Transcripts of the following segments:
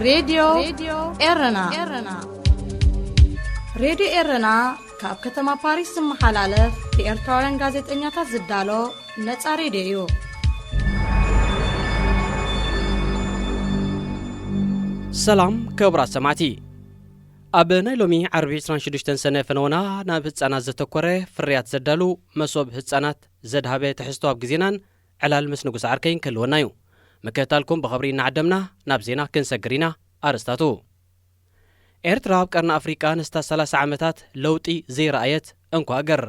ሬድዮ ኤረና። ሬድዮ ኤረና ካብ ከተማ ፓሪስ ዝመሓላለፍ ብኤርትራውያን ጋዜጠኛታት ዝዳሎ ነጻ ሬድዮ እዩ። ሰላም ክቡራት ሰማዕቲ፣ ኣብ ናይ ሎሚ ዓርቢ ዕስራን ሽዱሽተን ሰነ ፈነወና ናብ ህጻናት ዘተኮረ ፍርያት ዘዳሉ መሶብ ህጻናት ዘድሃበ ትሕዝቶ ኣብ ግዜናን ዕላል ምስ ንጉስ ዓርከይን ክህልወና እዩ። ምክትታልኩም ብኽብሪ እናዓደምና ናብ ዜና ክንሰግር ኢና። ኣርስታቱ። ኤርትራ ኣብ ቀርኒ ኣፍሪቃ ንስታት ሰላሳ ዓመታት ለውጢ ዘይረኣየት እንኳ ሃገር።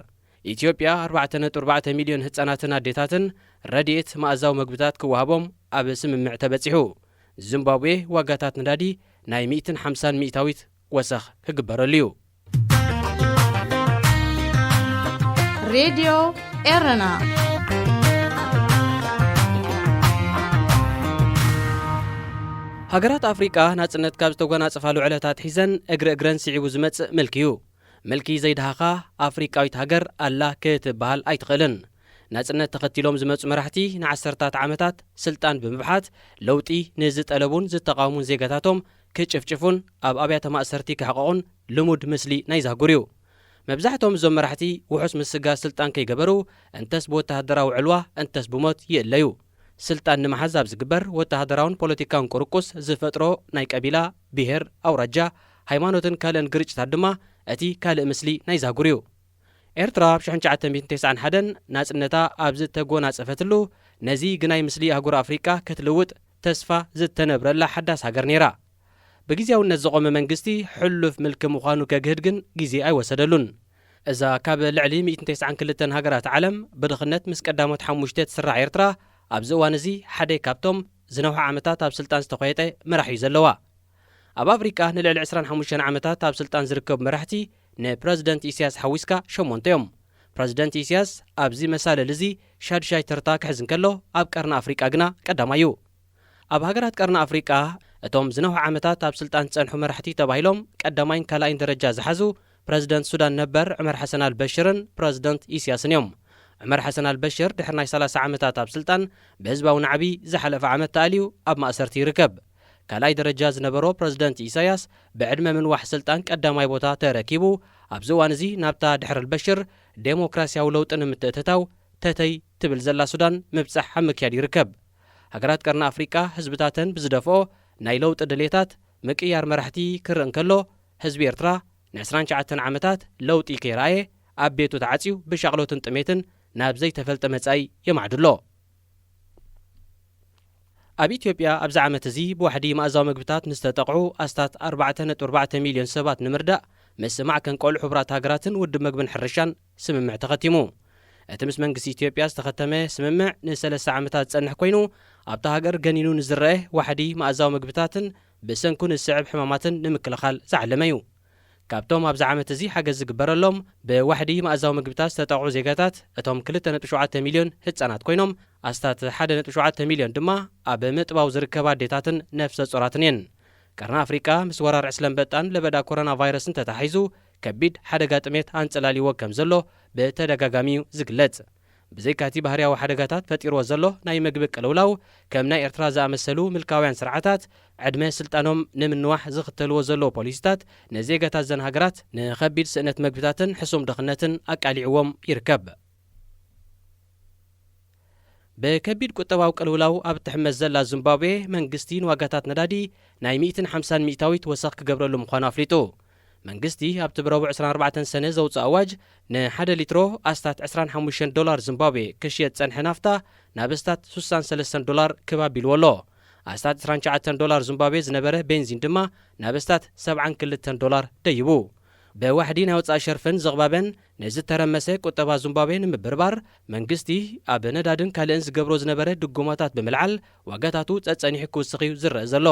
ኢትዮጵያ ኣርባዕተ ነጥቢ ኣርባዕተ ሚልዮን ህጻናትን ኣዴታትን ረድኤት መኣዛዊ መግብታት ክወሃቦም ኣብ ስምምዕ ተበጺሑ። ዚምባብዌ ዋጋታት ነዳዲ ናይ ሚእትን ሓምሳን ሚእታዊት ወሰኽ ክግበረሉ እዩ። ሬድዮ ኤረና። ሃገራት ኣፍሪቃ ናጽነት ካብ ዝተጎናጸፋሉ ዕለታት ሒዘን እግሪ እግረን ስዒቡ ዝመጽእ ምልኪ እዩ። ምልኪ ዘይደሃኻ ኣፍሪቃዊት ሃገር ኣላ ክትበሃል ኣይትኽእልን። ናጽነት ተኸቲሎም ዝመጹ መራሕቲ ንዓሰርታት ዓመታት ስልጣን ብምብሓት ለውጢ ንዝጠለቡን ዝተቓወሙን ዜጋታቶም ክጭፍጭፉን ኣብ ኣብያተ ማእሰርቲ ክሕቐቑን ልሙድ ምስሊ ናይ ዛጉር እዩ። መብዛሕቶም እዞም መራሕቲ ውሑስ ምስጋር ስልጣን ከይገበሩ እንተስ ብወተሃደራዊ ዕልዋ እንተስ ብሞት ይእለዩ። ስልጣን ንምሓዝ ኣብ ዝግበር ወተሃደራውን ፖለቲካውን ቁርቁስ ዝፈጥሮ ናይ ቀቢላ፣ ብሄር፣ ኣውራጃ፣ ሃይማኖትን ካልእን ግርጭታት ድማ እቲ ካልእ ምስሊ ናይ ዛጉር እዩ። ኤርትራ ኣብ ሽሕን ትሽዓተ ሚእትን ተስዓን ሓደን ናጽነታ ኣብ ዝተጎናጸፈትሉ ነዚ ግናይ ምስሊ ኣህጉር ኣፍሪቃ ክትልውጥ ተስፋ ዝተነብረላ ሓዳስ ሃገር ነይራ። ብግዜያውነት ዝቖመ መንግስቲ ሕሉፍ ምልኪ ምዃኑ ከግህድ ግን ግዜ ኣይወሰደሉን። እዛ ካብ ልዕሊ ሚእትን ተስዓን ክልተን ሃገራት ዓለም ብድኽነት ምስ ቀዳሞት ሓሙሽተ ትስራዕ ኤርትራ ኣብዚ እዋን እዚ ሓደ ካብቶም ዝነውሐ ዓመታት ኣብ ስልጣን ዝተኾየጠ መራሒ እዩ ዘለዋ። ኣብ ኣፍሪቃ ንልዕሊ ዕስራን ሓሙሽተን ዓመታት ኣብ ስልጣን ዝርከቡ መራሕቲ ንፕረዚደንት ኢሳያስ ሓዊስካ ሸሞንተ እዮም። ፕረዚደንት ኢሳያስ ኣብዚ መሳለል እዚ ሻድሻይ ተርታ ክሕዝ እንከሎ ኣብ ቀርኒ ኣፍሪቃ ግና ቀዳማይ እዩ። ኣብ ሃገራት ቀርኒ ኣፍሪቃ እቶም ዝነውሐ ዓመታት ኣብ ስልጣን ዝጸንሑ መራሕቲ ተባሂሎም ቀዳማይን ካልኣይን ደረጃ ዝሓዙ ፕረዚደንት ሱዳን ነበር ዑመር ሓሰን ኣልበሽርን ፕረዚደንት ኢሳያስን እዮም። ዑመር ሓሰን ኣልበሽር ድሕሪ ናይ ሰላሳ ዓመታት ኣብ ስልጣን ብህዝባዊ ናዕቢ ዝሓለፈ ዓመት ተኣልዩ ኣብ ማእሰርቲ ይርከብ። ካልኣይ ደረጃ ዝነበሮ ፕረዚደንት ኢሳያስ ብዕድመ ምንዋሕ ስልጣን ቀዳማይ ቦታ ተረኪቡ ኣብዚ እዋን እዚ ናብታ ድሕሪ ኣልበሽር ዴሞክራሲያዊ ለውጢ ንምትእትታው ተተይ ትብል ዘላ ሱዳን ምብጻሕ ኣብ ምክያድ ይርከብ። ሃገራት ቀርኒ ኣፍሪቃ ህዝብታተን ብዝደፍኦ ናይ ለውጢ ድሌታት ምቅያር መራሕቲ ክርኢ እንከሎ ህዝቢ ኤርትራ ንዕስራን ትሽዓተን ዓመታት ለውጢ ከይረኣየ ኣብ ቤቱ ተዓጽዩ ብሻቕሎትን ጥሜትን ናብ ዘይተፈልጠ መጻኢ የማዕድሎ። ኣብ ኢትዮጵያ ኣብዚ ዓመት እዚ ብዋሕዲ መኣዛዊ መግብታት ንዝተጠቕዑ ኣስታት ኣርባዕተ ነጥቢ ኣርባዕተ ሚልዮን ሰባት ንምርዳእ ምስ ማዕከን ቆልዑ ሕቡራት ሃገራትን ውድብ መግብን ሕርሻን ስምምዕ ተኸቲሙ። እቲ ምስ መንግስቲ ኢትዮጵያ ዝተኸተመ ስምምዕ ንሰለስተ ዓመታት ዝጸንሕ ኮይኑ ኣብታ ሃገር ገኒኑ ንዝረአ ዋሕዲ መኣዛዊ መግብታትን ብሰንኩ ንዝስዕብ ሕማማትን ንምክልኻል ዝዓለመ እዩ። ካብቶም ኣብዚ ዓመት እዚ ሓገዝ ዝግበረሎም ብዋሕዲ መኣዛዊ ምግብታት ዝተጠቕዑ ዜጋታት እቶም ክልተ ነጥቢ ሸውዓተ ሚልዮን ህጻናት ኮይኖም ኣስታት ሓደ ነጥቢ ሸውዓተ ሚልዮን ድማ ኣብ ምጥባው ዝርከባ ኣዴታትን ነፍሰ ጾራትን እየን። ቀርኒ ኣፍሪቃ ምስ ወራር ዕስለ ኣንበጣን ለበዳ ኮሮና ቫይረስን ተተሓሒዙ ከቢድ ሓደጋ ጥሜት ኣንጸላልይዎ ከም ዘሎ ብተደጋጋሚ እዩ ዝግለጽ። ብዘይካቲ ባህርያዊ ሓደጋታት ፈጢርዎ ዘሎ ናይ መግቢ ቅልውላው ከም ናይ ኤርትራ ዝኣመሰሉ ምልካውያን ስርዓታት ዕድመ ስልጣኖም ንምንዋሕ ዝኽተልዎ ዘለዉ ፖሊሲታት ንዜጋታት ዘን ሃገራት ንኸቢድ ስእነት መግብታትን ሕሱም ድኽነትን ኣቃሊዕዎም ይርከብ። ብከቢድ ቁጠባዊ ቅልውላው ኣብ እትሕመስ ዘላ ዚምባብዌ መንግስቲ ንዋጋታት ነዳዲ ናይ ሚእትን ሓምሳን ሚእታዊት ወሰኽ ክገብረሉ ምዃኑ ኣፍሊጡ። መንግስቲ ኣብቲ ብረቡዕ ዕስራን ኣርባዕተን ሰነ ዘውፅኦ ኣዋጅ ንሓደ ሊትሮ ኣስታት ዕስራን ሓሙሽተን ዶላር ዚምባብዌ ክሽየጥ ዝፀንሐ ናፍታ ናብ ኣስታት ሱሳን ሰለስተን ዶላር ክብ ኣቢልዎ ኣሎ። ኣስታት ዕስራን ትሽዓተን ዶላር ዚምባብዌ ዝነበረ ቤንዚን ድማ ናብ ኣስታት ሰብዓን ክልተን ዶላር ደይቡ። ብዋሕዲ ናይ ወፃኢ ሸርፍን ዝቕባበን ንዝተረመሰ ቁጠባ ዚምባብዌ ንምብርባር መንግስቲ ኣብ ነዳድን ካልእን ዝገብሮ ዝነበረ ድጎማታት ብምልዓል ዋጋታቱ ጸጸኒሑ ክውስኽ እዩ ዝረአ ዘሎ።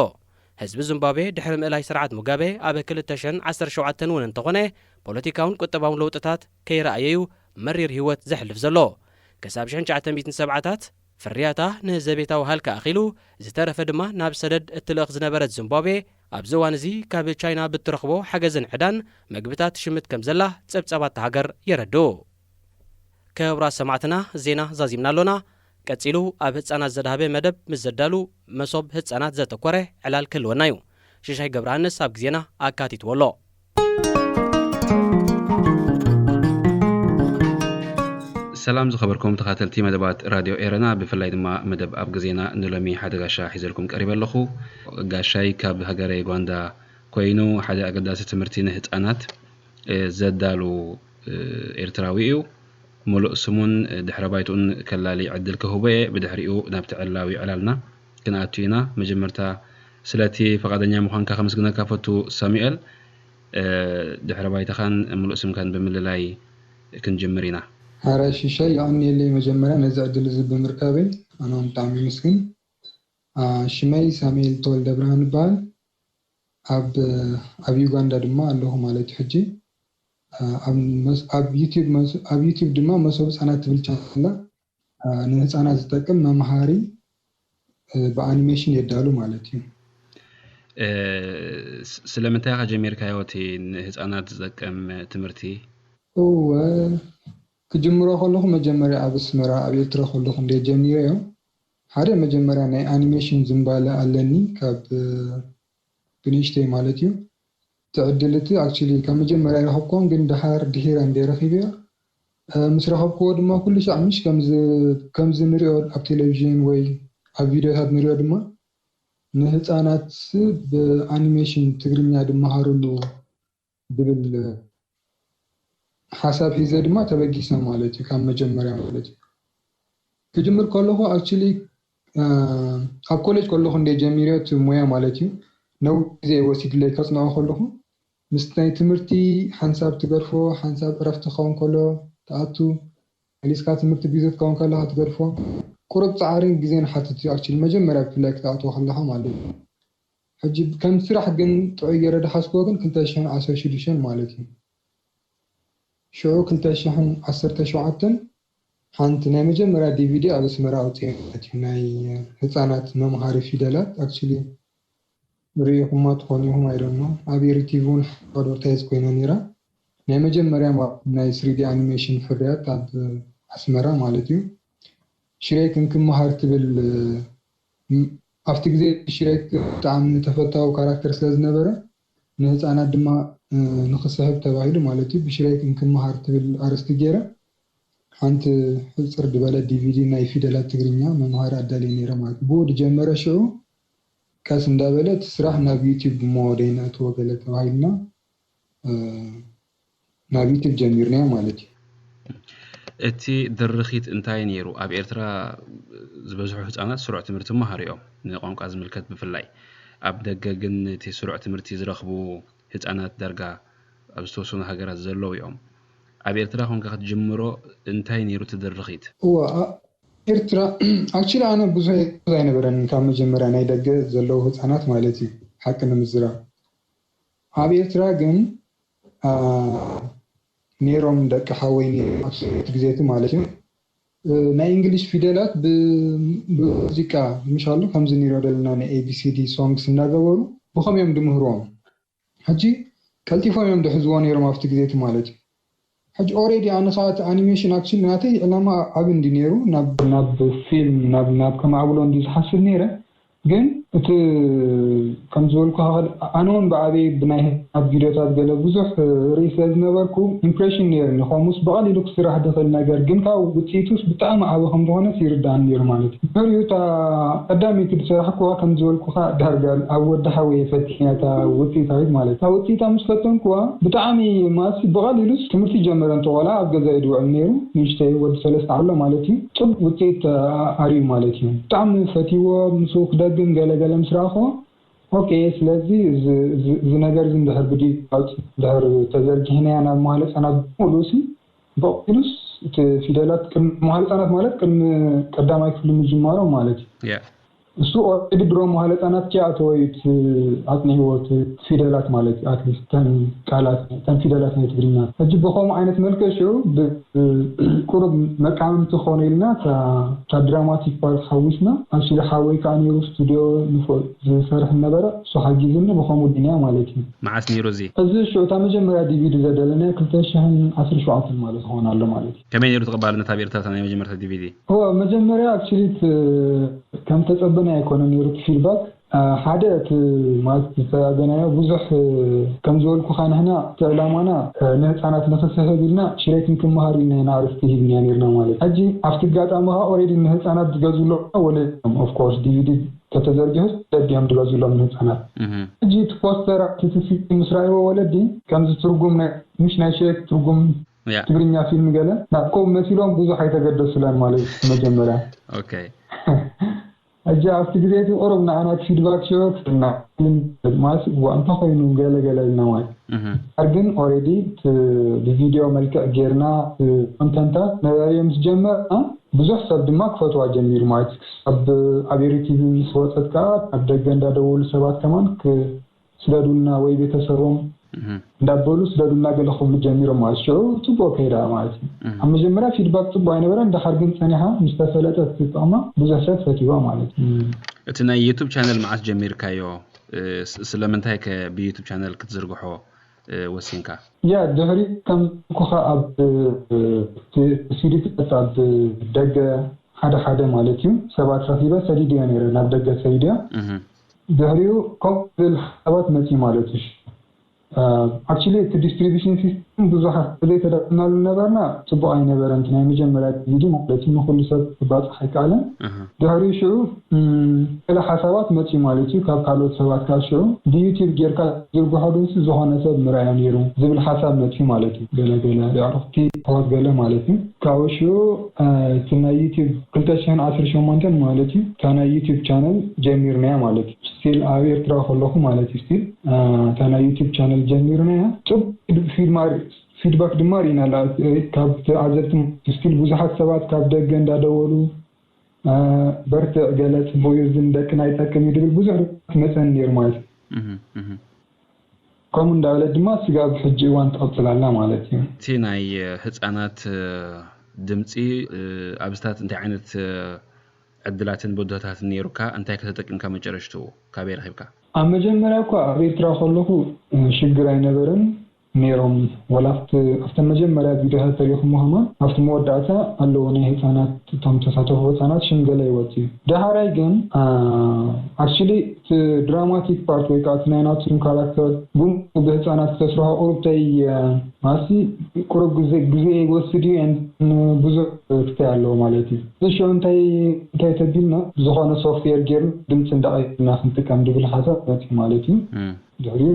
ህዝቢ ዚምባብዌ ድሕሪ ምእላይ ስርዓት ሙጋበ ኣብ ክልተ ሽሕን ዓሰርተ ሸውዓተን እውን እንተኾነ ፖለቲካውን ቁጠባውን ለውጥታት ከይረኣየ እዩ መሪር ህይወት ዘሕልፍ ዘሎ። ክሳብ ሽሕን ትሽዓተ ሚእትን ሰብዓታት ፍርያታ ንዘቤታዊ ሃልኪ ኣኺሉ ዝተረፈ ድማ ናብ ሰደድ እትልእኽ ዝነበረት ዚምባብዌ ኣብዚ እዋን እዚ ካብ ቻይና ብትረኽቦ ሓገዝን ዕዳን መግብታት ትሽምት ከም ዘላ ጸብጻባት እታ ሃገር የረድኡ። ክቡራት ሰማዕትና ዜና ዛዚምና ኣሎና። ቀጺሉ ኣብ ህጻናት ዘድሃበ መደብ ምስ ዘዳሉ መሶብ ህጻናት ዘተኮረ ዕላል ክህልወና እዩ። ሽሻይ ገብረሃንስ ኣብ ግዜና ኣካቲትዎ ኣሎ። ሰላም ዝኸበርኩም ተኻተልቲ መደባት ራድዮ ኤረና፣ ብፍላይ ድማ መደብ ኣብ ግዜና ንሎሚ ሓደ ጋሻ ሒዘልኩም ቀሪበ ኣለኹ። ጋሻይ ካብ ሃገረ ዩጋንዳ ኮይኑ ሓደ ኣገዳሲ ትምህርቲ ንህፃናት፣ እ፣ ዘዳሉ፣ እ፣ ኤርትራዊ እዩ። ሙሉእ ስሙን፣ እ፣ ድሕረ ባይትኡን ከላሊ ዕድል ክህቦ እየ። ብድሕሪኡ ናብቲ ዕላዊ ዕላልና ክንኣቱ ኢና። መጀመርታ ስለቲ ፈቓደኛ ምዃንካ ከመስግነካ ፈቱ ሳሙኤል። እ፣ ድሕረ ባይታኻን ሙሉእ ስምካን ብምልላይ ክንጅምር ኢና። ሓራይ ሽሻይ፣ የቐንየለይ መጀመርያ ነዚ ዕድል እዚ ብምርካበይ ኣነ እውን ብጣዕሚ ይምስግን። አ፣ ሽመይ ሳሙኤል ተወልደ ብርሃን ይበሃል። ኣብ፣ ኣብ ዩጋንዳ ድማ ኣለኹ ማለት እዩ። ሕጂ፣ አ፣ ኣብ መስ-፣ ኣብ ዩቲዩብ መስ-፣ ኣብ ዩቲዩብ ድማ መሶብ ህፃናት ትብል ቻነል ኣላ። አ፣ ንህፃናት ዝጠቅም መምሃሪ፣ እ፣ ብኣኒሜሽን የዳሉ ማለት እዩ። እ፣ ስ-፣ ስለምንታይ ኢኻ ጀሚርካዮ እቲ ንህፃናት ዝጠቅም ትምህርቲ? እወ፣ ክጅምሮ ከለኹ መጀመርያ ኣብ ኣስመራ፣ ኣብ ኤርትራ ከለኹ እንደ ጀሚረዮ፣ ሓደ መጀመርያ ናይ ኣኒሜሽን ዝንባለ ኣለኒ፣ ካብ፣ እ፣ ብንእሽተይ ማለት እዩ። እቲ ዕድል እቲ ኣክቹሊ ካብ መጀመርያ ኣይረኸብኩዎን፣ ግን ደሓር ድሒረ እንደ ረኺበዮ። እ፣ ምስ ረኸብኩዎ ድማ ኩሉ ሻዕ ምሽ ከምዚ፣ ከምዚ ንሪኦ ኣብ ቴሌቪዥን ወይ ኣብ ቪድዮታት ንሪኦ ድማ ንህፃናት ብኣኒሜሽን ትግርኛ ድመሃርሉ ዝብል ሓሳብ ሒዘ ድማ ተበጊሰ ማለት እዩ፣ ካብ መጀመርያ ማለት እዩ። ክጅምር ከለኹ ኣክቹሊ፣ እ፣ ኣብ ኮሌጅ ከለኹ እንደ ጀሚረዮ እቲ ሞያ ማለት እዩ፣ ነዊሕ ግዜ ወሲድለይ ከጽንዖ ከለኹ፣ ምስ ናይ ትምህርቲ ሓንሳብ ትገድፎ፣ ሓንሳብ ዕረፍቲ ክኸውን ከሎ ትኣቱ፣ መሊስካ ትምህርቲ ግዜ ክትከውን ከለኻ ትገድፎ፣ ቁሩብ ጻዕርን ግዜን ሓትት እዩ ኣክቹሊ መጀመርያ ብፍላይ ክትኣትዎ ከለኻ ማለት እዩ። ሕጂ ከም ስራሕ ግን ጥዑይ ገይረ ዝሓዝክዎ ግን ክልተ ሽሕን ዓሰርተ ሽዱሽተን ማለት እዩ። ሽዑ ክልተ ሽሕን ዓሰርተ ሸውዓተን ሓንቲ ናይ መጀመርያ ዲቪዲ ኣብ ኣስመራ ኣውፅኤ ማለት እዩ። ናይ ህፃናት መምሃሪ ፊደላት፣ ኣክቹሊ ርኢኹማ ትኾኑ ኢኹም፣ I don't know። ኣብ ኤሪ ቲቪ እውን ኣድቨርታይዝ ኮይና ነይራ። ናይ መጀመርያ ማ-፣ ናይ ስሪዲ ኣኒሜሽን ፍርያት ኣብ ኣስመራ ማለት እዩ። ሽሬክ እንክመሃር ትብል፣ ም-፣ ኣብቲ ግዜ ሽሬክ ብጣዕሚ ተፈታዊ ካራክተር ስለ ዝነበረ፣ ንህፃናት ድማ፣ እ፣ ንኽስሕብ ተባሂሉ ማለት እዩ፣ ብሽሬክ እንክመሃር ትብል ኣርእስቲ ገይረ ሓንቲ ሕፅር ዝበለ ዲቪዲ ናይ ፊደላት ትግርኛ መምሃሪ ኣዳልየ ነይረ ማለት እዩ። ብኡ ዝጀመረ ሽዑ ቀስ እንዳበለ እቲ ስራሕ ናብ ዩቲዩብ እሞ ደይነእትዎ ገለ ተባሂልና፣ እ፣ ናብ ዩቲዩብ ጀሚርናዮ ማለት እዩ። እቲ ድርኺት እንታይ ነይሩ? ኣብ ኤርትራ ዝበዝሑ ህጻናት ስሩዕ ትምህርቲ ይመሃሩ እዮም፣ ንቋንቋ ዝምልከት ብፍላይ። ኣብ ደገ ግን እቲ ስሩዕ ትምህርቲ ዝረኽቡ ህጻናት ዳርጋ ኣብ ዝተወሰኑ ሃገራት ዘለዉ እዮም። ኣብ ኤርትራ ኮንካ ክትጅምሮ እንታይ ነይሩ እቲ ድርኺት? እወ፣ ኣ-፣ ኤርትራ፣ ኣክቹሊ ኣነ ብዙሕ ኣይነበረን ካብ መጀመርያ ናይ ደገ ዘለዉ ህጻናት ማለት እዩ፣ ሓቂ ንምዝራብ። ኣብ ኤርትራ ግን፣ አ፣ ነይሮም ደቂ ሓወይ ነይሮም ኣብ ሰበት ግዜቲ ማለት እዩ። እ፣ ናይ እንግሊሽ ፊደላት ብ-፣ ብሙዚቃ ምሻሉ ከምዚ ንሪኦ ዘለና ናይ ኤ ቢ ሲ ዲ ሶንግስ እናገበሩ ብኸም እዮም ድምህርዎም። ሕጂ ቀልጢፎም እዮም ድሕዝዎ ነይሮም ኣብቲ ግዜቲ ማለት እዩ። ሕጂ ኦሬዲ ኣነ ኸዓ እቲ ኣኒሜሽን ኣክሽን ናተይ ዕላማ ዓቢ እንዲ ነይሩ፣ ናብ፣ ናብ ፊልም፣ ናብ፣ ናብ ከማዕብሎ እንዲ ዝሓስብ ነይረ። ግን እቲ ከም ዝበልኩኻ፣ ኣነ እውን ብዓበይ ብናይ ኣብ ቪድዮታት ገለ ብዙሕ ርኢ ስለ ዝነበርኩ ኢምፕሬሽን ነይሩኒ። ከምኡስ ብቐሊሉ ክስራሕ ዝኽእል ነገር ግን ካብ ውፅኢቱስ ብጣዕሚ ዓቢ ከም ዝኾነስ ይርድኣኒ ነይሩ ማለት እዩ። ድሕሪኡ እታ ቀዳመይቲ ዝሰራሕኩዋ ከም ዝበልኩኻ ዳርጋ ኣብ ወዲ ሓወየ ፈቲነ እታ ውፅኢታዊት ማለት እዩ። እታ ውፅኢታ ምስ ፈተንኩዋ ብጣዕሚ ማለት ብቐሊሉስ ትምህርቲ ጀመረ እንተ ቆልዓ ኣብ ገዛ እዩ ዝውዕል ነይሩ። ንእሽተይ ወዲ ሰለስተ ኣሎ ማለት እዩ። ፅቡቅ ውፅኢት ኣርዩ ማለት እዩ። ብጣዕሚ ፈትይዎ፣ ምስኡ ክደግም ገለ ገለ ምስ ረኣኹዎ፣ ኦኬ፣ ስለዚ እዚ፣ እዚ፣ እዚ ነገር እዚ እንድሕር ብዲጂታል እንድሕር ተዘርጊሕናያ ናብ መዋለ ህጻናት ብምሉእሲ፣ ብቐሊሉስ እቲ ፊደላት ቅድሚ መዋለ ህጻናት ማለት ቅድሚ ቀዳማይ ክፍሊ ምጅማሮም ማለት እዩ። ያ። እሱ ኦልሬዲ ድሮ መዋለ ህጻናት ኪ ኣተወ እዩ እቲ ኣጽኒዕዎ እቲ ፊደላት ማለት እዩ። ኣትሊስት ተን ቃላት፣ ተን ፊደላት ናይ ትግርኛ። ሕጂ ብኸምኡ ዓይነት መልክዕ ሽዑ ብ-፣ ቁሩብ መቃምምቲ ክኾነ ኢልና እታ፣ እታ ድራማቲክ ፓርት ሓዊስና፣ ኣክቹሊ ሓወይ ከኣ ነይሩ ስቱድዮ ንፎ-፣ ዝሰርሕ ነበረ፣ እሱ ሓጊዙኒ ብኸምኡ ድንያ ማለት እዩ። መዓስ ነይሩ እዚ? እዚ ሽዑ እታ መጀመርያ ዲቪዲ ዘደለናዮ ክልተ ሽሕን ዓሰርተ ሸውዓተን ማለት ክኾን ኣሎ ማለት እዩ። ከመይ ነይሩ ተቐባልነት ኣብ ኤርትራ እታ ናይ መጀመርታ ዲቪዲ? እወ፣ መጀመርያ ኣክቹሊ እቲ ከም ተጸበናዮ ኣይኮነ ነይሩ እቲ ፊድባክ። ሓደ እቲ ማለት ዝተዛዘናዮ ብዙሕ ከም ዝበልኩኻ ንሕና እቲ ዕላማና ንህፃናት ንክስሕብ ኢልና ሽሬትን ክመሃር ኢልና ኢና ኣርስቲ ሂብና ነርና ማለት ሕጂ ኣብቲ ኣጋጣሚ ካ ኦሬዲ ንህፃናት ዝገዝሎ ወለዲ ኦፍኮርስ ዲቪዲ ተተዘርጊሑ ወለዲ እዮም ዝገዝሎም ንህፃናት ሕጂ እቲ ፖስተር እቲ ፊልም ምስ ረኣይዎ ወለዲ ከምዚ ትርጉም ናይ ምሽ ናይ ሽሬት ትርጉም ትግርኛ ፊልም ገለ ናኮም መሲሎም ብዙሕ ኣይተገደሱለን ማለት መጀመርያ okay ሕጂ ኣብቲ ግዜ እቲ ቁሩብ ንዓና እቲ ፊድባክ ሽዑ ክፍልና ማለት እዋ እንታይ ኮይኑ ገለ ገለ ኢልና ማለት ኣር ግን ኦሬዲ ብቪድዮ መልክዕ ጌርና ኮንተንታት ነራዮ ምስ ጀመርና ብዙሕ ሰብ ድማ ክፈትዋ ጀሚሩ ማለት ክሳብ ኣብ ኤሪቲቪ ምስ ወፀት ከዓ ኣብ ደገ እንዳደወሉ ሰባት ከማን ስደዱልና ወይ ቤተሰቦም እንዳበሉ ስደዱልና ገለ ክብሉ ጀሚሮም ማለት ሽዑ ፅቡቅ ከይዳ ማለት እዩ ኣብ መጀመርያ ፊድባክ ፅቡቅ ኣይነበረ እንዳሓር ግን ፀኒሓ ምስ ተፈለጠ ትጠቅማ ብዙሕ ሰብ ፈትዋ ማለት እዩ እቲ ናይ ዩቱብ ቻነል መዓስ ጀሚርካዮ ስለምንታይ ከ ብዩቱብ ቻነል ክትዝርግሖ ወሲንካ ያ ድሕሪ ከም ኩኻ ኣብ ሲዲ ኣብ ደገ ሓደ ሓደ ማለት እዩ ሰባት ረኺበ ሰዲድዮ ነረ ናብ ደገ ሰዲድዮ ድሕሪኡ ከምኡ ዝብል ሓሳባት መፅዩ ማለት እዩ actually እቲ distribution system ብዙሓት ዘይተጠቀምናሉ ነበርና ፅቡቅ ኣይነበረን እቲ ናይ መጀመርያ ቪዲ ማለት እዩ ንኩሉ ሰብ ክባፅሕ ኣይከኣለን ድሕሪኡ ሽዑ ገለ ሓሳባት መፅዩ ማለት እዩ ካብ ካልኦት ሰባት ካብ ሽዑ ብዩቲብ ጌርካ ዝርግሖ ግንሲ ዝኾነ ሰብ ምርኣዮ ነይሩ ዝብል ሓሳብ መፅዩ ማለት እዩ ገለ ገለ ኣዕሩኽቲ ኣሕዋት ገለ ማለት እዩ ካብኡ ሽዑ እቲ ናይ ዩቲብ ክልተ ሽሕን ዓሰርተ ሸሞንተን ማለት እዩ እታ ናይ ዩቲብ ቻነል ጀሚርናያ ማለት እዩ ስቲል ኣብ ኤርትራ ከለኹ ማለት እዩ ስቲል እታ ናይ ዩቲብ ቻነል ጀሚርናያ ፅቡቅ ፊድማር ፊድባክ ድማ ርኢና ኣላ ካብ ተዓዘብቲ ስቲል ብዙሓት ሰባት ካብ ደገ እንዳደወሉ በርትዕ ገለ ፅቡቅ እዩ ዝን ደቅና ይጠቅም እዩ ድብል ብዙሕ መፀን ነይሩ ማለት እዩ ከምኡ እንዳበለት ድማ ስጋብ ሕጂ እዋን ትቐፅል ኣላ ማለት እዩ። እቲ ናይ ህፃናት ድምፂ ኣብስታት እንታይ ዓይነት ዕድላትን ቦታታትን ነይሩካ? እንታይ ከተጠቂምካ መጨረሽትኡ ካበይ ረኺብካ? ኣብ መጀመርያ እኳ ኣብ ኤርትራ ከለኹ ሽግር ኣይነበረን ነይሮም ወላ ኣብቲ ኣብተን መጀመርያ ቪድዮታት ተሪኹሞ ከማን ኣብቲ መወዳእታ ኣለዎ ናይ ህፃናት እቶም ተሳተፉ ህፃናት ሽም ገለ ይወፅእ እዩ። ዳሕራይ ግን ኣክሽሊ እቲ ድራማቲክ ፓርት ወይ ከዓ እቲ ናይ ናቱም ካራክተር ግን ብህፃናት ክተስርሖ ቁሩብ ተይ ማሲ ቁሩብ ግዜ ግዜ ይወስድ እዩ ብዙሕ ክፍተይ ኣለዎ ማለት እዩ። እዚ ሽዑ እንታይ እንታይ ተቢልና ዝኾነ ሶፍትዌር ገይሩ ድምፂ እንዳቀየርና ክንጥቀም ዝብል ሓሳብ መፅዩ ማለት እዩ። ድሕሪኡ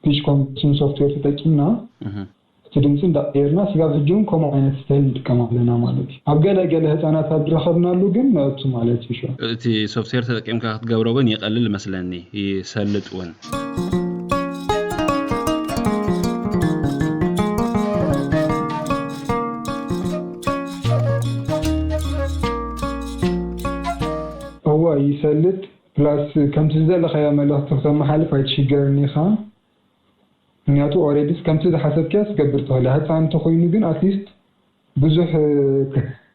ፒች ኮምፕሬሽን ሶፍትዌር ተጠቂምና እቲ ድምፂ እንዳቀየርና ስጋብ ሕጂ እውን ከምኡ ዓይነት ስታይል ንጥቀም ኣለና ማለት እዩ ኣብ ገለ ገለ ህፃናት ኣብ ዝረኸብናሉ ግን ነእቱ ማለት እዩ ሸ እቲ ሶፍትዌር ተጠቂምካ ክትገብሮ ግን ይቀልል መስለኒ ይሰልጥ እውን እዋ ይሰልጥ ፕላስ ከምቲ ዝደለኻዮ መልእኽቲ ክተመሓልፍ ኣይትሽገርን ኢኻ ምክንያቱ ኦሬዲስ ከምቲ ዝሓሰብክያ ትገብር ትኽእላ ህፃን እንተኮይኑ ግን ኣትሊስት ብዙሕ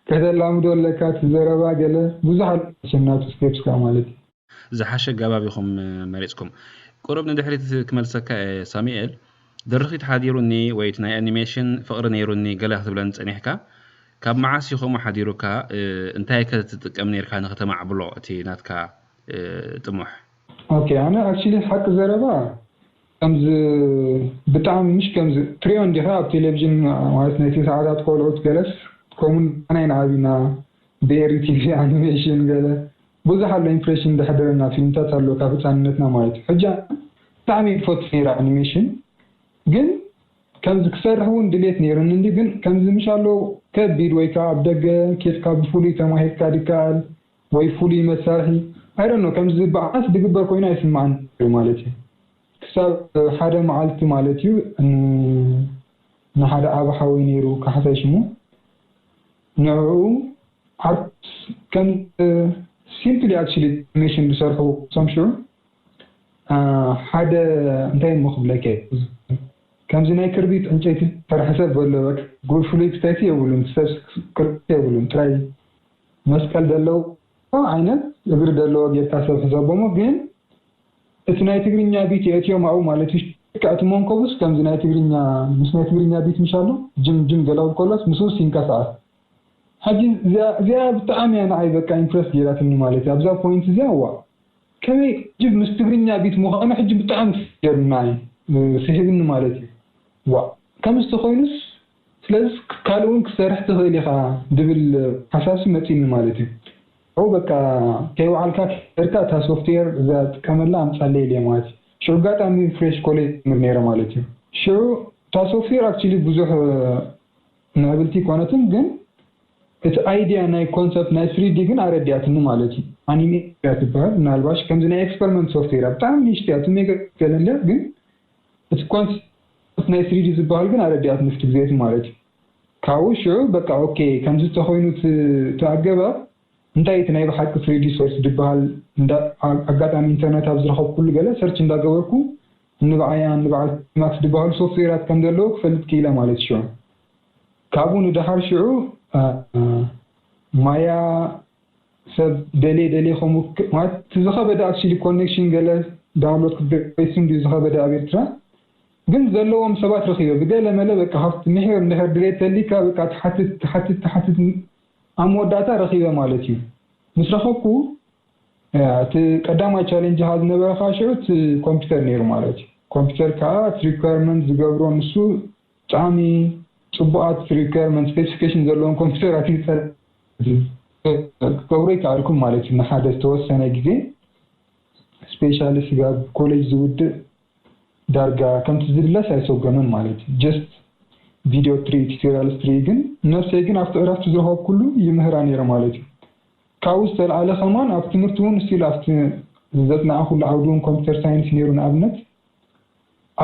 ከተላምዶ ኣለካ እቲ ዘረባ ገለ ብዙሕ ኣሎ ናቱ ስቴፕስ ከዓ ማለት እዩ ዝሓሸ ኣገባብ ኢኹም መሪፅኩም ቁሩብ ንድሕሪት ክመልሰካ እየ ሳሙኤል ድርኺት ሓዲሩኒ ወይ እቲ ናይ ኣኒሜሽን ፍቕሪ ነይሩኒ ገለ ክትብለኒ ፀኒሕካ ካብ መዓስ እዩ ከምኡ ሓዲሩካ እንታይ ከ ትጥቀም ነይርካ ንክተማዕብሎ እቲ ናትካ ጥሙሕ ኦኬ ኣነ ኣክቹሊ ሓቂ ዘረባ ከምዚ ብጣዕሚ ምሽ ከምዚ ትሪኦ እንዲኻ ኣብ ቴሌቪዥን ማለት ነቲ ሰዓታት ቆልዑት ገለስ ከምኡ ንዓና ኢና ዓቢና ብኤሪ ቲቪ ኣኒሜሽን ገለ ብዙሕ ኣሎ ኢምፕሬሽን ዘሕደረና ፊልምታት ኣሎ ካብ ህፃንነትና ማለት እዩ ሕጂ ብጣዕሚ ይፈቱ ነይረ ኣኒሜሽን ግን ከምዚ ክሰርሕ እውን ድሌት ነይሩኒ እንዲ ግን ከምዚ ምሽ ኣሎ ከቢድ ወይ ከዓ ኣብ ደገ ኬድካ ብፍሉይ ተማሂርካ ድከኣል ወይ ፍሉይ መሳርሒ I don't know ከምዚ ዝበዓስ ድግበር ኮይኑ ኣይስምዓን ነይሩ ማለት እዩ ክሳብ ሓደ መዓልቲ ማለት እዩ ንሓደ ዓቢ ሓወይ ነይሩ ካሕሳይ ሽሙ ንዕኡ ዓርኩስ ከም simply actually animation ዝሰርሑ ሰምሽዑ ሓደ እንታይ እሞ ክብለከ ከምዚ ናይ ክርቢት ዕንጨይቲ ዝሰርሐ ሰብ በሎ በቃ ፍሉይ ክስተይቲ የብሉን ሰብ ክርቢት የብሉን ጥራይ መስቀል ዘለዎ ዓይነት እግሪ ዘለዎ ጌርካ ሰብ ሕሰቦሞ ግን እቲ ናይ ትግርኛ ቢት የእትዮም ኣብኡ ማለት እዩ ልክዕ እቲ መንኮቡስ ከምዚ ናይ ትግርኛ ምስ ናይ ትግርኛ ቢት ምሽ ኣሎ ጅም ጅም ገለ ክብከሎስ ምስኡ ሲንቀሳቐስ ሕጂ እዚኣ ብጣዕሚ እያ ንዓይ በቃ ኢምፕረስ ጌራትኒ ማለት እዩ ኣብዛ ፖይንት እዚኣ እዋ ከመይ ሕጂ ምስ ትግርኛ ቢት ምዃኑ ሕጂ ብጣዕሚ ገርምና እዩ ስሒብኒ ማለት እዩ። ዋ ከምዚ ተኾይኑስ ስለዚ ካልእ እውን ክሰርሕ ትኽእል ኢኻ ድብል ሓሳብሲ መፂኒ ማለት እዩ። ው በቃ ከይወዓልካ ከርካ እታ ሶፍትዌር እዛ ጥቀመላ ኣምፃለይ ኢለ ማለት እዩ። ሽዑ ኣጋጣሚ ፍሬሽ ኮሌጅ ምር ነይረ ማለት እዩ። ሽዑ እታ ሶፍትዌር ኣክቹሊ ብዙሕ ምዕብልቲ ኮነትን ግን እቲ ኣይዲያ ናይ ኮንሰፕት ናይ ስሪዲ ግን ኣረዲያትኒ ማለት እዩ። ኣኒሜ እያ ትበሃል። ምናልባሽ ከምዚ ናይ ኤክስፐሪመንት ሶፍትዌር ብጣዕሚ ንእሽቶ እያ ትሜገ ገለለ ግን እቲ ኮንሰፕት ናይ ስሪዲ ዝበሃል ግን ኣረዲያትኒ ፍቲ ግዜት ማለት እዩ። ካብኡ ሽዑ በቃ ኦኬ ከምዚ ተኾይኑ እቲ ኣገባብ እንታይ እቲ ናይ ብሓቂ ስሪዲ ሶርስ ዝበሃል ኣጋጣሚ ኢንተርነት ኣብ ዝረኸብኩሉ ገለ ሰርች እንዳገበርኩ ንብዓያ ንብዓል ማክስ ዝበሃሉ ሶፍትዌራት ከም ዘለዉ ክፈልጥ ክኢለ ማለት ሽዑ ካብኡ ንደሓር ሽዑ ማያ ሰብ ደልየ ደልየ ከምኡ ማለት እቲ ዝኸበደ ኣክቹሊ ኮኔክሽን ገለ ዳውንሎድ ክትገይስም ድዩ ዝኸበደ ኣብ ኤርትራ ግን ዘለዎም ሰባት ረኺበ ብገለ መለ በቃ ካብቲ ምሒር እንድሕር ድሌት ተሊካ በቃ ትሓትት ትሓትት ትሓትት ኣብ መወዳእታ ረኺበ ማለት እዩ ምስ ረኸብኩ እቲ ቀዳማይ ቻሌንጅ ካ ዝነበረ ካ ሽዑ እቲ ኮምፒውተር ነይሩ ማለት እዩ ኮምፒውተር ከዓ እቲ ሪኳርመንት ዝገብሮ ንሱ ብጣዕሚ ፅቡቃት ሪኳርመንት ስፔሲፊኬሽን ዘለዎም ኮምፒውተራት ይፀር ክገብሮ ይከኣልኩም ማለት እዩ ንሓደ ዝተወሰነ ግዜ ስፔሻሊ ስጋብ ኮሌጅ ዝውድእ ዳርጋ ከምቲ ዝድለስ ኣይሰጎመን ማለት እዩ just ቪድዮ ትሪ ቱቶሪያል ትሪ ግን ነፍሰይ ግን ኣብቲ ዕረፍቲ ዝረኸብኩሉ ይምህራ ነይረ ማለት እዩ ካብኡ ዝተልዓለ ከማን ኣብ ትምህርቲ እውን ስቲል ኣብቲ ዘፅናዕኩሉ ዓውዲ እውን ኮምፒውተር ሳይንስ ነይሩ ንኣብነት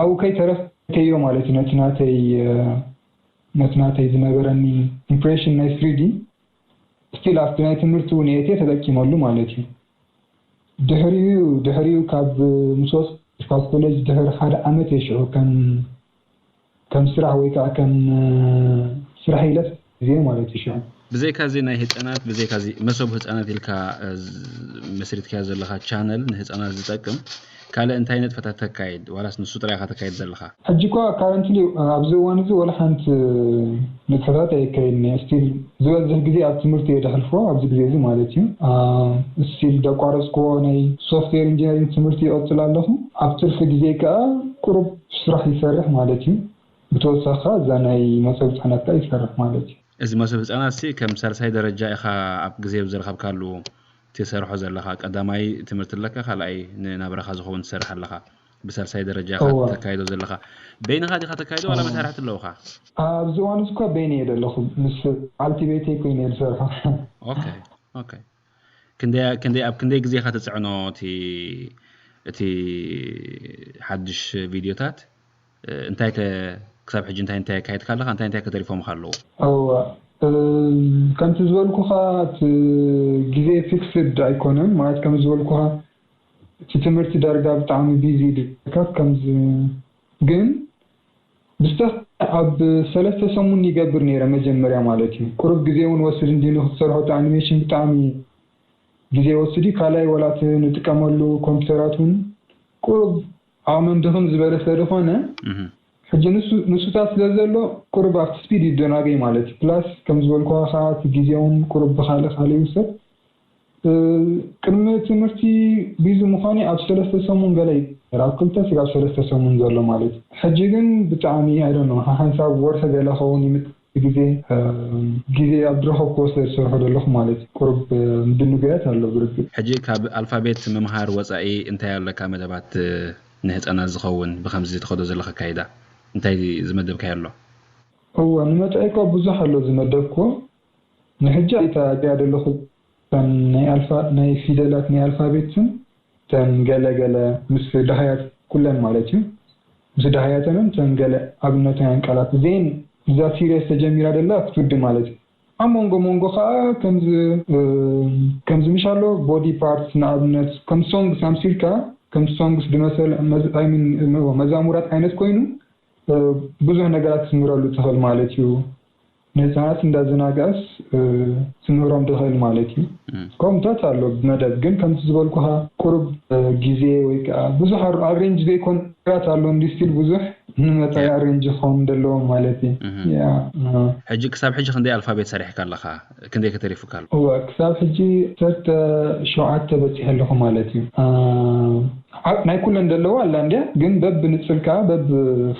ኣብኡ ከይተረፍከዮ ማለት እዩ ነቲ ናተይ ነቲ ናተይ ዝነበረኒ ኢምፕሬሽን ናይ ስሪዲ ስቲል ኣብቲ ናይ ትምህርቲ እውን የእትየ ተጠቂመሉ ማለት እዩ ድሕሪኡ ድሕሪኡ ካብ ምስ ወፅእ ካብ ኮሌጅ ድሕሪ ሓደ ዓመት እየ ሽዑ ከም ከም ስራሕ ወይ ከዓ ከም ስራሕ ኢለ ግዜ ማለት እዩ ሽዑ ብዘይካ እዚ ናይ ህፃናት ብዘይካ እዚ መሰብ ህፃናት ኢልካ መስሪትካዮ ዘለካ ቻነል ንህፃናት ዝጠቅም ካልእ እንታይ ነጥፈታት ተካይድ ዋላስ ንሱ ጥራይ ኢካ ተካይድ ዘለካ? ሕጂ እኳ ካረንትሊ ኣብዚ እዋን እዚ ወላ ሓንቲ ንጥፈታት ኣየካይድን እየ ስቲል ዝበዝሕ ግዜ ኣብ ትምህርቲ እየ ደሕልፎ ኣብዚ ግዜ እዚ ማለት እዩ ስቲል ደቋረፅክዎ ናይ ሶፍትዌር ኢንጂነሪንግ ትምህርቲ ይቐፅል ኣለኹ ኣብ ትርፊ ግዜ ከዓ ቁሩብ ስራሕ ይሰርሕ ማለት እዩ ብተወሳኺ ከዓ እዛ ናይ መሰብ ህፃናት ከዓ ይሰርሕ ማለት እዩ እዚ መሰብ ህፃናት ሲ ከም ሳልሳይ ደረጃ ኢካ ኣብ ግዜ ዝረከብካሉ ትሰርሖ ዘለኻ ቀዳማይ ትምህርቲ ኣለካ ካልኣይ ንናብራኻ ዝኸውን ትሰርሕ ኣለኻ ብሳልሳይ ደረጃ ኢኻ ተካይዶ ዘለኻ በይንኻ ዲኻ ተካይዶ ዋላ መሳርሕቲ ኣለውኻ ኣብዚ እዋን እኳ በይነ እየ ዘለኹ ምስ ዓልቲ ቤተይ ኮይነ እየ ዝሰርሖ ክንደይ ኣብ ክንደይ ግዜ ኢኻ ተፅዕኖ እቲ ሓድሽ ቪድዮታት እንታይ ከ ክሳብ ሕጂ እንታይ እንታይ ኣካየድካ ኣለኻ እንታይ እንታይ ከተሪፎምካ ኣለዉ እዋ ከምቲ ዝበልኩኻ እቲ ግዜ ፊክስድ ኣይኮነን ማለት ከም ዝበልኩኻ እቲ ትምህርቲ ዳርጋ ብጣዕሚ ቢዚ ድካት ከምዚ ግን ብስተክ ኣብ ሰለስተ ሰሙን ይገብር ነይረ መጀመርያ ማለት እዩ ቁሩብ ግዜ እውን ወስድ እንዲ ንክትሰርሖ እቲ ኣኒሜሽን ብጣዕሚ ግዜ ወስድ እዩ ካልኣይ ወላ እቲ ንጥቀመሉ ኮምፒተራት እውን ቁሩብ ዓቕመን ድኽም ዝበለ ስለ ዝኾነ ሕጂ ንሱታት ስለ ዘሎ ቁሩብ ኣብቲ ስፒድ ይደናገይ ማለት እዩ plus ከም ዝበልኩኻ ከዓ እቲ ግዜ እውን ቁሩብ ብካልእ ካልእ ይውሰድ ቅድሚ ትምህርቲ ቢዚ ምዃኑ ኣብ ሰለስተ ሰሙን ገለ ይር ኣብ ክልተ ስጋብ ሰለስተ ሰሙን ዘሎ ማለት እዩ ሕጂ ግን ብጣዕሚ ኣይደኖ ሓንሳብ ወርሒ ገለ ኸውን ይምጥ ግዜ ግዜ ኣብ ዝረኸብኩዎ ስለ ዝሰርሖ ዘለኹ ማለት እዩ። ቁሩብ ምድንጓያት ኣሎ ብርግፅ። ሕጂ ካብ ኣልፋቤት ምምሃር ወፃኢ እንታይ ኣለካ መደባት ንህፃናት ዝኸውን ብኸምዚ ትኸዶ ዘለኻ ኣካይዳ? እንታይ ዝመደብካዮ ኣሎ? እወ ንመፃኢ እኳ ብዙሕ ኣሎ ዝመደብኩዎ። ንሕጂ እታ ኣዚኣ ዘለኹ እተን ናይ ኣልፋ ናይ ፊደላት ናይ ኣልፋቤት ስም እተን ገለ ገለ ምስ ደሃያት ኩለን ማለት እዩ ምስ ደሃያተንን እተን ገለ ኣብነታውያን ቃላት እዚኤን እዛ ሲሪየስ ተጀሚራ ደላ ክትውዲ ማለት እዩ ኣብ መንጎ መንጎ ከዓ ከምዚ ከምዚ ምሽ ኣሎ ቦዲ ፓርትስ ንኣብነት ከም ሶንግስ ኣምሲልካ ከም ሶንግስ ዝመሰል መዛሙራት ዓይነት ኮይኑ ብዙሕ ነገራት ክትምህረሉ ትኽእል ማለት እዩ። ንህፃናት እንዳዘናግዐስ ትምህሮም ትኽእል ማለት እዩ። ከምኡታት ኣሎ ብመደብ ግን ከምቲ ዝበልኩኻ ቁሩብ ግዜ ወይ ከዓ ብዙሕ ኣብ ሬንጅ ዘይኮን ነገራት ኣሎ እንዲ ስቲል ብዙሕ ንመጻኢ ኣሬንጅ ክኸውን ዘለዎም ማለት እዩ። እህ። ያ፣ እ። ሕጂ ክሳብ ሕጂ ክንደይ ኣልፋቤት ሰሪሕካ ኣለኻ? ክንደይ ከተሪፉካ ኣሎ? እወ፣ ክሳብ ሕጂ ዓሰርተ ሸውዓተ በጺሐ ኣለኹ ማለት እዩ። እ፣ ዓ-፣ ናይ ኩለን ዘለዋ ኣላ እንድያ፣ ግን በብ ንጽል ከኣ በብ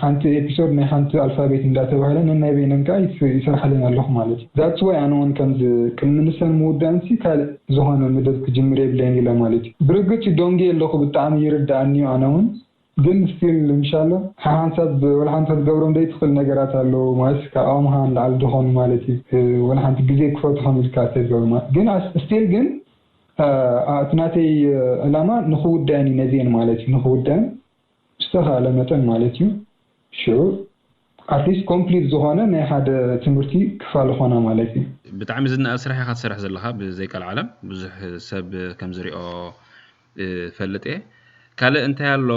ሓንቲ ኤፒሶድ ናይ ሓንቲ ኣልፋቤት እንዳተባህለ ነናይ በይነን ከኣ ይስ-፣ ይሰርሓለን ኣለኹ ማለት እዩ። ዛትስ ዋይ ኣነ እውን ከምዚ ቅድሚ ንሰን ምውዳእንሲ ካልእ ዝኾነ መደብ ክጅምር የብለይን ኢለ ማለት እዩ። ብርግጽ ዶንጌ ኣለኹ፣ ብጣዕሚ ይርድኣኒ እዩ ኣነ እውን። ግን ስቲል እንሻላ ሓንሳብ ወላ ሓንቲ ክትገብሮም ዘይትኽእል ነገራት ኣለዉ ማለት ካብ ኣምሃ ንላዕሊ ዝኾኑ ማለት እዩ። እ፣ ወላ ሓንቲ ግዜ ክፈትሖም ኢልካ ተዝገብሩ ማለት ግን ኣስ-፣ ስቲል ግን እ፣ እቲ ናተይ፣ እ፣ ዕላማ ንኽውድአን እዩ ነዚአን ማለት እዩ። ንኽውድአን ብዝተኻእለ መጠን ማለት እዩ። ሽዑ ኣትሊስት ኮምፕሊት ዝኾነ ናይ ሓደ ትምህርቲ ክፋል ኾና ማለት እዩ። ብጣዕሚ ዝነኣድ ስራሕ ኢኻ ትሰርሕ ዘለኻ ብዘይ ቀልዓለም ብዙሕ ሰብ ከም ዝሪኦ እ፣ ፈልጥ እየ። ካልእ እንታይ ኣሎ?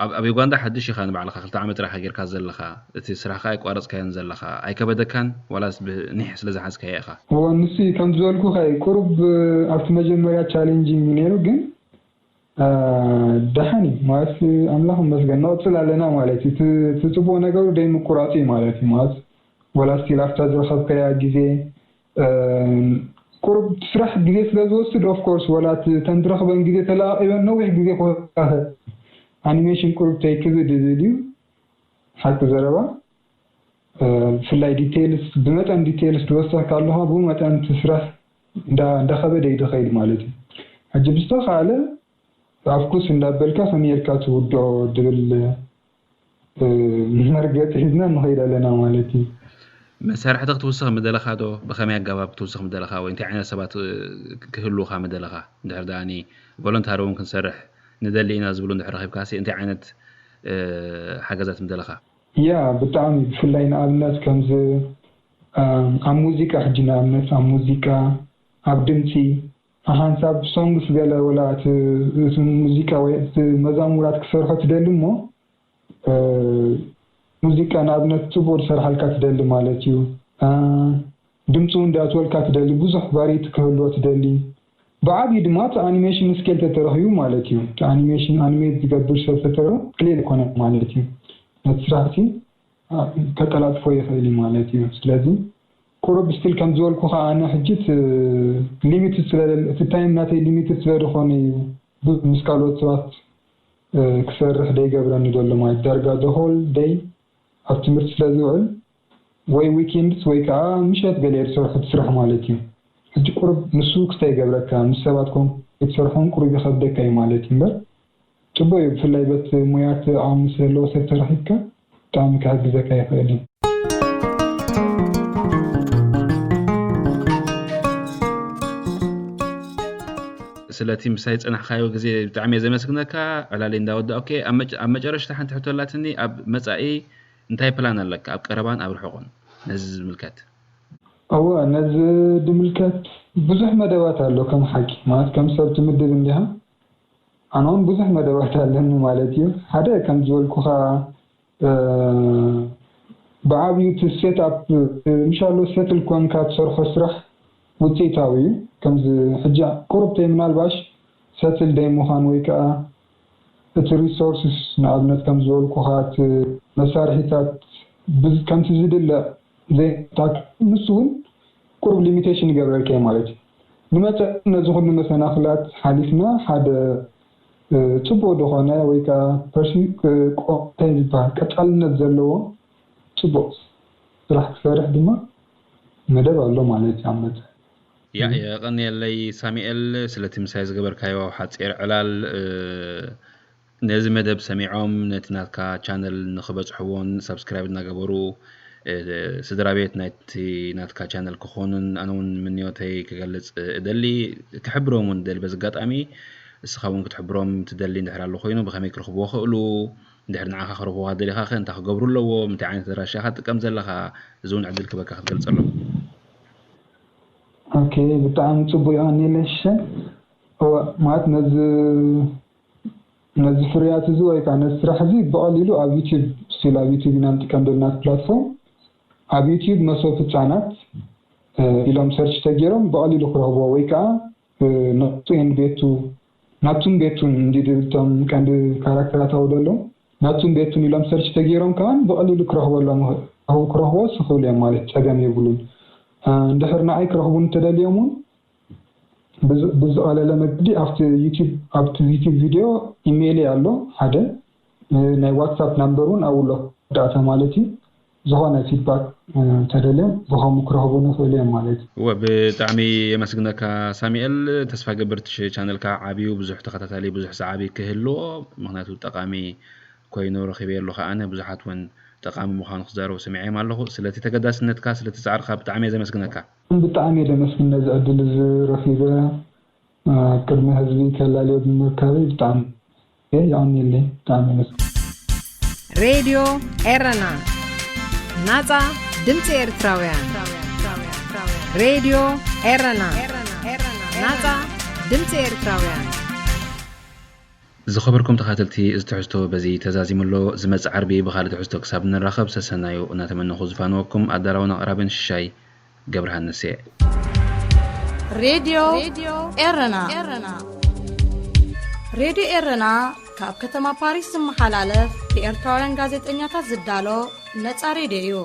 ኣብ ኣብ ዩጋንዳ ሓድሽ ኢኻ ንባዕልኻ ክልተ ዓመት ጥራይ ኢኻ ጌርካ ዘለኻ። እቲ ስራሕኻ ኣይቋረጽካዮን ዘለኻ። ኣይከበደካን ዋላስ ብኒሕ ስለ ዝሓዝካዮ ኢኻ? እወ፣ ንሱ እዩ ከም ዝበልኩኻ እዩ። ቁሩብ፣ እ፣ ኣብቲ መጀመርያ ቻሌንጂንግ ነይሩ፣ ግን፣ እ፣ ደሓን እዩ ማለት ኣምላኽ ይመስገን ንቕጽል ኣለና ማለት እዩ። እቲ እቲ ጽቡቕ ነገሩ ደይምቁራጽ እዩ ማለት እዩ። ማለት ወላ ስቲል ኣብታ ዝረኸብካያ ግዜ፣ እ፣ ቁሩብ ስራሕ ግዜ ስለ ዝወስድ ኦፍ ኮርስ ወላ እቲ ተን ትረኽበን ግዜ ተለኣቒበን ነዊሕ ግዜ ክወስዳ ይኽእል። ኣኒሜሽን ቁሩብ ተይክብድ ዝብል እዩ ሓቂ ዘረባ። እ፣ ብፍላይ ዲቴይልስ፣ ብመጠን ዲቴይልስ ዝወሰኽካ ኣለኻ፣ ብኡ መጠን እቲ ስራሕ እንዳ-፣ እንዳኸበደ እዩ ዝኸይድ ማለት እዩ። ሕጂ ብዝተኻእለ ኣፍኩስ እንዳበልካ ከመይ ጌርካ ትውድኦ ዝብል፣ እ፣ መርገጺ ሒዝና ንኸይድ ኣለና ማለት እዩ። መሳርሕቲ ክትውስኽ ምደለኻ ዶ? ብኸመይ ኣገባብ ክትውስኽ ምደለኻ? ወይ እንታይ ዓይነት ሰባት፣ እ፣ ክህልዉኻ ምደለኻ? እንድሕር ደኣ ኒ ቮለንታሪ እውን ክንሰርሕ ንደሊ ኢና ዝብሉ እንድሕር ረኺብካሲ እንታይ ዓይነት፣ እ፣ ሓገዛት ምደለኻ? ያ፣ ብጣዕሚ ብፍላይ ንኣብነት ከምዚ፣ እም፣ ኣብ ሙዚቃ ሕጂ ንኣብነት ኣብ ሙዚቃ፣ ኣብ ድምጺ፣ ሓንሳብ ሶንግስ ገለ ወላ እቲ፣ እቲ ሙዚቃ ወይ እቲ መዛሙራት ክሰርሖ ትደሊ እሞ፣ እ፣ ሙዚቃ ንኣብነት ጽቡቕ ዝሰርሓልካ ትደሊ ማለት እዩ። እ፣ ድምጺ እውን ዳእትወልካ ትደሊ፣ ብዙሕ ቫሪቲ ክህልዎ ትደሊ። ብዓብዩ ድማ እቲ ኣኒሜሽን ስኬል ተተረኺቡ ማለት እዩ። እቲ ኣኒሜሽን ኣኒሜት ዝገብር ሰብ ተተረኺቡ ቀሊል ኣይኮነን ማለት እዩ። ነቲ ስራሕቲ፣ እ፣ ከቀላጥፎ ይኽእል እዩ ማለት እዩ። ስለዚ ቁሩብ ስቲል ከም ዝበልኩ ከዓ ኣነ ሕጂ እቲ ሊሚትድ ስለ ዘለ-፣ እቲ ታይም ናተይ ሊሚትድ ስለ ዝኾነ እዩ ብዙሕ ምስ ካልኦት ሰባት፣ እ፣ ክሰርሕ ደይገብረኒ ዘሎ ማለት ዳርጋ the whole day ኣብ ትምህርቲ ስለ ዝውዕል ወይ ዊኬንድስ ወይ ከዓ ምሸት ገለ እየ ዝሰርሖ እቲ ስራሕ ማለት እዩ። ሕጂ ቁሩብ ንሱ ክስታይ ይገብረካ፣ ምስ ሰባት ኮንካ ክትሰርሖን ቁሩብ ይኸብደካ እዩ ማለት እዩ እምበር፣ ጽቡቕ እዩ። ብፍላይ በቲ ሞያ ዓቕሚ ስለ ዘለዎ ሰብ ተረኺብካ ብጣዕሚ ክሕግዘካ ይኽእል እዩ። ስለቲ ምሳይ ዝጸናሕካዮ ግዜ ብጣዕሚ እየ ዘመስግነካ። ዕላሊ እንዳወዳእኩ እየ። ኣብ መጨ-፣ ኣብ መጨረሽታ ሓንቲ ሕቶ ኣላትኒ። ኣብ መጻኢ እንታይ ፕላን ኣለካ? ኣብ ቀረባን ኣብ ርሑቕን ነዚ ዝምልከት? እወ፣ ነዚ ዝምልከት ብዙሕ መደባት ኣሎ። ከም ሓቂ ማለት ከም ሰብ ትምድብ እንዲኻ፣ ኣነ እውን ብዙሕ መደባት ኣለኒ ማለት እዩ። ሓደ ከም ዝበልኩኻ፣ እ፣ ብዓብዩ እቲ ሴት ኣፕ፣ እ፣ ምሻሎ ሴትል ኮንካ ትሰርሖ ስራሕ ውፅኢታዊ እዩ። ከምዚ ሕጂ ቁሩብ ተይ ምናልባሽ ሰትል ደይ ምዃን ወይ ከዓ እቲ ሪሶርስስ ንኣብነት ከም ዝበልኩኻ እቲ መሳርሒታት ብዝ-፣ ከምቲ ዝድለ ዘይምእታው ንሱ እውን ቁሩብ ሊሚቴሽን ይገብረልካ እዩ ማለት እዩ። ንመጸ ነዚ ኩሉ መሰናኽላት ሓሊፍና ሓደ፣ እ፣ ጽቡቕ ዝኾነ ወይ ከዓ ፐርሲ-፣ እ፣ ቆ-፣ እንታይ ዝበሃል ቀጻልነት ዘለዎ ጽቡቕ ስራሕ ክሰርሕ ድማ መደብ ኣሎ ማለት እዩ ኣብ መጻኢ። ያ፣ የቐንየለይ ሳሙኤል፣ ስለቲ ምሳይ ዝገበርካዮ ሓጺር ዕላል። እ፣ ነዚ መደብ ሰሚዖም ነቲ ናትካ ቻነል ንኽበጽሕዎን ሳብስክራይብ እናገበሩ፣ እ፣ ስድራ ቤት ናይቲ ናትካ ቻነል ክኾኑን ኣነ እውን ምንዮተይ ክገልጽ እደሊ። ክሕብሮም እውን እደሊ። በዚ ኣጋጣሚ እስኻ እውን ክትሕብሮም ትደሊ እንድሕር ኣሎ ኮይኑ ብኸመይ ክረኽብዎ ክእሉ፣ እንድሕር ንዓኻ ክረኽብዋ ደሊኻ ኸ እንታይ ክገብሩ ኣለዎም? እንታይ ዓይነት ኣድራሻ ኢኻ ትጥቀም ዘለኻ? እዚ እውን ዕድል ክበካ ክትገልጸሎም። ኦኬ፣ ብጣዕሚ ጽቡቕ፣ የቐንየለይ ሽሸ። እወ፣ ማለት ነዚ፣ ነዚ ፍርያት እዚ ወይ ከዓ ነዚ ስራሕ እዚ ብቐሊሉ ኣብ ዩቲዩብ፣ ስቲል ኣብ ዩቲዩብ ኢና ንጥቀም ዘለና ፕላትፎርም። ኣብ ዩቲዩብ መሶብ ህጻናት፣ እ፣ ኢሎም ሰርች ተገይሮም ብቐሊሉ ክረኽብዎ ወይ ከዓ፣ እ፣ ናቱ ኤንድ ቤቱ፣ ናቱን ቤቱን እንዲ ዝብል እቶም ቀንዲ ካራክተራት ኣብኡ ዘለዉ። ናቱን ቤቱን ኢሎም ሰርች ተገይሮም ከማን ብቐሊሉ ክረኽበሎም ክረኽቦ ዝኽእሉ እዮም ማለት ጸገም የብሉን። እንድሕር ንዓይ ክረኽቡን እንተደልዮም እውን ብዝቐለለ መገዲ ኣብቲ ዩቲብ ኣብቲ ዩቲብ ቪድዮ ኢሜይል ኣሎ ሓደ ናይ ዋትሳፕ ናምበር እውን ኣብኡ ኣሎ ዳታ ማለት እዩ። ዝኾነ ፊድባክ እንተደልዮም ብኸምኡ ክረኽቡ ንኽእሉ እዮም ማለት እዩ። እወ ብጣዕሚ የመስግነካ ሳሚኤል። ተስፋ ገብር እቲ ቻነልካ ዓብዩ ብዙሕ ተኸታታሊ ብዙሕ ሰዓቢ ክህልዎ ምክንያቱ ጠቃሚ ኮይኑ ረኺበ ኣለኹ ኣነ ብዙሓት እውን ጠቃሚ ምዃኑ ክዛረቡ ሰሚዐዮም ኣለኹ። ስለቲ ተገዳስነትካ ስለቲ ፃዕርካ ብጣዕሚ እየ ዘመስግነካ። ብጣዕሚ እየ ደመስግን ነዚ ዕድል እዚ ረኺበ ኣብ ቅድሚ ህዝቢ ከላልዮ ብምርካበይ ብጣዕሚ እየ የቐንየለይ። ብጣዕሚ እየ ደመስግን። ሬድዮ ኤረና፣ ናጻ ድምጺ ኤርትራውያን። ሬድዮ ኤረና፣ ናጻ ድምጺ ኤርትራውያን። ዝኸበርኩም ተኻተልቲ፣ እዚ ትሕዝቶ በዚ ተዛዚሙ ኣሎ። ዝመጽእ ዓርቢ ብኻልእ ትሕዝቶ ክሳብ ንራኸብ ሰሰናዩ እናተመነኹ ዝፋንወኩም ኣዳላውን ኣቕራብን ሽሻይ ገብረሃንስ እየ። ሬድዮ ኤረና። ሬድዮ ኤረና ካብ ከተማ ፓሪስ ዝመሓላለፍ ብኤርትራውያን ጋዜጠኛታት ዝዳሎ ነጻ ሬድዮ እዩ።